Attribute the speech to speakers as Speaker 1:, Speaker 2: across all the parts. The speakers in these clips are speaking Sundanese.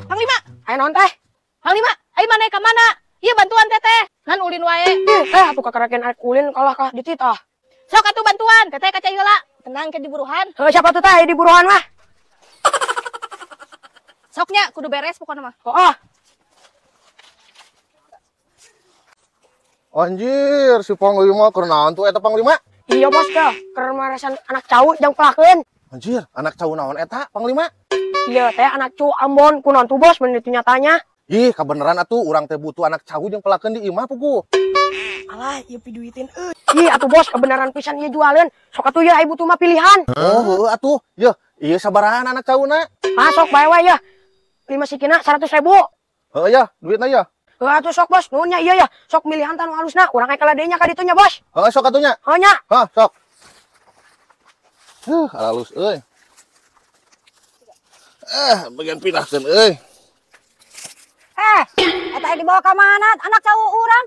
Speaker 1: Panglima.
Speaker 2: Aya naon teh?
Speaker 1: Panglima, ayo mana ka mana? Ieu bantuan teteh. Ngan ulin wae.
Speaker 2: Ih, teh atuh kakarakeun arek ulin kalah kah dititah.
Speaker 1: Sok atuh bantuan, teteh kaca heula. Tenang ke diburuhan.
Speaker 2: Heuh, siapa tuh teh di buruhan mah?
Speaker 1: Soknya kudu beres pokoknya mah.
Speaker 2: Oh, ah.
Speaker 3: Anjir, si Panglima keur naon tuh eta Panglima?
Speaker 2: Iya bos ke, keur maresan anak cau jang pelakeun.
Speaker 3: Anjir, anak cau naon eta Panglima?
Speaker 2: Iya teh anak cau Ambon kunaon tuh bos bener nyatanya.
Speaker 3: Ih, kabeneran atuh urang teh butuh anak cau jeung pelakeun di imah puguh.
Speaker 2: Alah, ieu piduitin euy. Ih, atuh bos kebenaran pisan ieu jualeun. Sok atuh ya ibu tuh mah pilihan.
Speaker 3: Oh, heueuh atuh. Yeuh, ieu sabarahan anak cauna?
Speaker 2: Ah, sok bae wae ya. 5 sikina 100.000.
Speaker 3: Heueuh ya, duitna ya.
Speaker 2: Heuh atuh sok bos, nuhun nya ieu ya. Sok milihan tanu halusna, urang aya kaladenya ka ditu nya bos.
Speaker 3: Heueuh sok atuh nya.
Speaker 2: Heuh nya.
Speaker 3: Hah, sok. Huh, halus euy. Bagian pindahkeun euy.
Speaker 4: Eta dibawa ka mana? Anak cau urang.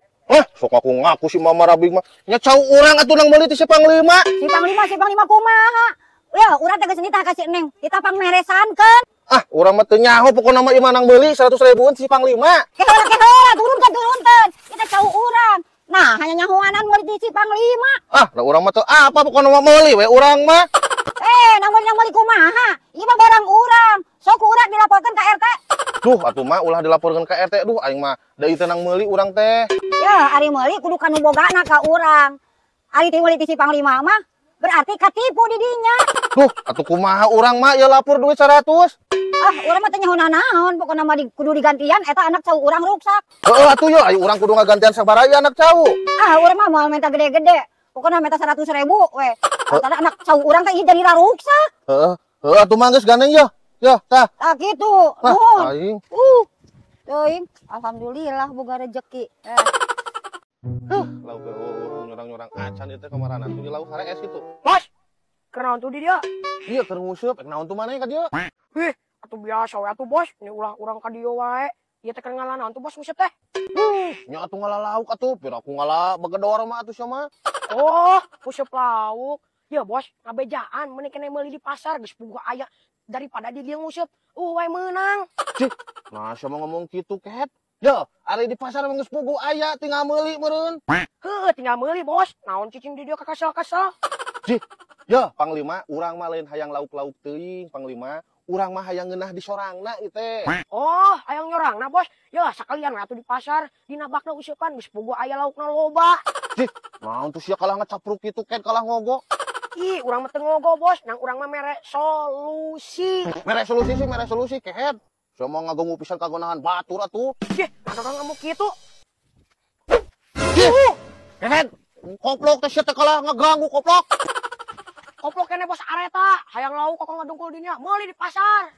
Speaker 3: Sok aku ngaku si Mama Rabing mah. Nya cau urang atuh nang meuli ti si Panglima.
Speaker 4: Si Panglima kumaha? Ya, urang teh geus nitah ka si Neng, ditah pangmeresankeun.
Speaker 3: Ah, urang mah teu nyaho pokona mah imah nang meuli 100 ribuan si Panglima.
Speaker 4: Keheula turunkeun. Kita cau urang. Nah, hanya nyahoanan meuli ti si Panglima.
Speaker 3: Ah, lah urang mah teu apa pokona mah meuli we urang mah.
Speaker 4: Nang meuli kumaha? Ieu mah barang urang. Sok urang dilaporkeun ka RT.
Speaker 3: Duh, atuh mah ulah dilaporkeun ka RT. Duh, aing mah da ieu teh nang meuli urang teh.
Speaker 4: Ya, ari meuli kudu kanu bogana ka urang. Ari teh meuli ti si Panglima mah berarti katipu di dinya.
Speaker 3: Duh, atuh kumaha urang mah ieu lapor duit 100.
Speaker 4: Ah, urang mah teh nyaho nanaon, pokona mah kudu digantian eta anak cau urang ruksak.
Speaker 3: Heeh atuh ye, ayo urang kudu ngagantian sabaraha ieu anak cau.
Speaker 4: Ah, urang mah moal minta gede-gede. Pokona minta 100.000 we. Antara anak cau urang teh ieu jadi ruksak.
Speaker 3: Heeh, heeh atuh mah geus gandeng ye. Yeuh, tah.
Speaker 4: Tah kitu. Nuhun.
Speaker 3: Aing.
Speaker 4: Teuing, alhamdulillah boga rejeki.
Speaker 3: Huh, lauk nyurang-nyurang acan ieu teh kamarana tuh di lauk harees kitu.
Speaker 2: Bos, keur naon tuh di dieu?
Speaker 3: Iya, keur nguseup, ek naon tuh maneh ka dieu?
Speaker 2: Wih, atuh biasa we atuh bos, ini ulah urang ka dieu wae. Ieu teh keur ngala naon tuh bos nguseup teh?
Speaker 3: Nya atuh ngala lauk atuh, pira aku ngala begedor mah atuh sia mah.
Speaker 2: Oh, nguseup lauk. Ya bos, ngabejaan meuni keneh meuli di pasar geus puguh aya daripada di dieu nguseup. Wae meunang.
Speaker 3: Cih, nah sia mah ngomong kitu ket. Yo, ari di pasar mah geus puguh aya tinggal meuli meureun.
Speaker 2: Heueuh, tinggal meuli bos. Naon cicing di dieu kakasel-kasel.
Speaker 3: Cih, yo Panglima, urang mah lain hayang lauk-lauk teuing Panglima. Urang mah hayang ngeunah di sorangna ieu teh.
Speaker 2: Oh, hayang nyorangna bos. Ya sakalian we atuh di pasar, dina bakna useupan geus puguh aya laukna loba.
Speaker 3: Cih, naon tuh sia kalah ngecapruk kitu ket kalah ngogo.
Speaker 2: Ih, urang mah teu ngogo bos, nang urang mah mere solusi.
Speaker 3: Mere solusi sih, mere solusi kehed. Sia mah ngagongu pisan kagonahan batur atuh.
Speaker 2: Cih, kakak ngamuk kitu.
Speaker 3: Cih, kehed. Koplok teh sia teh kalah ngeganggu koplok.
Speaker 2: Koplok kene bos areta, hayang lauk kok ngadungkul dinya, meuli di pasar.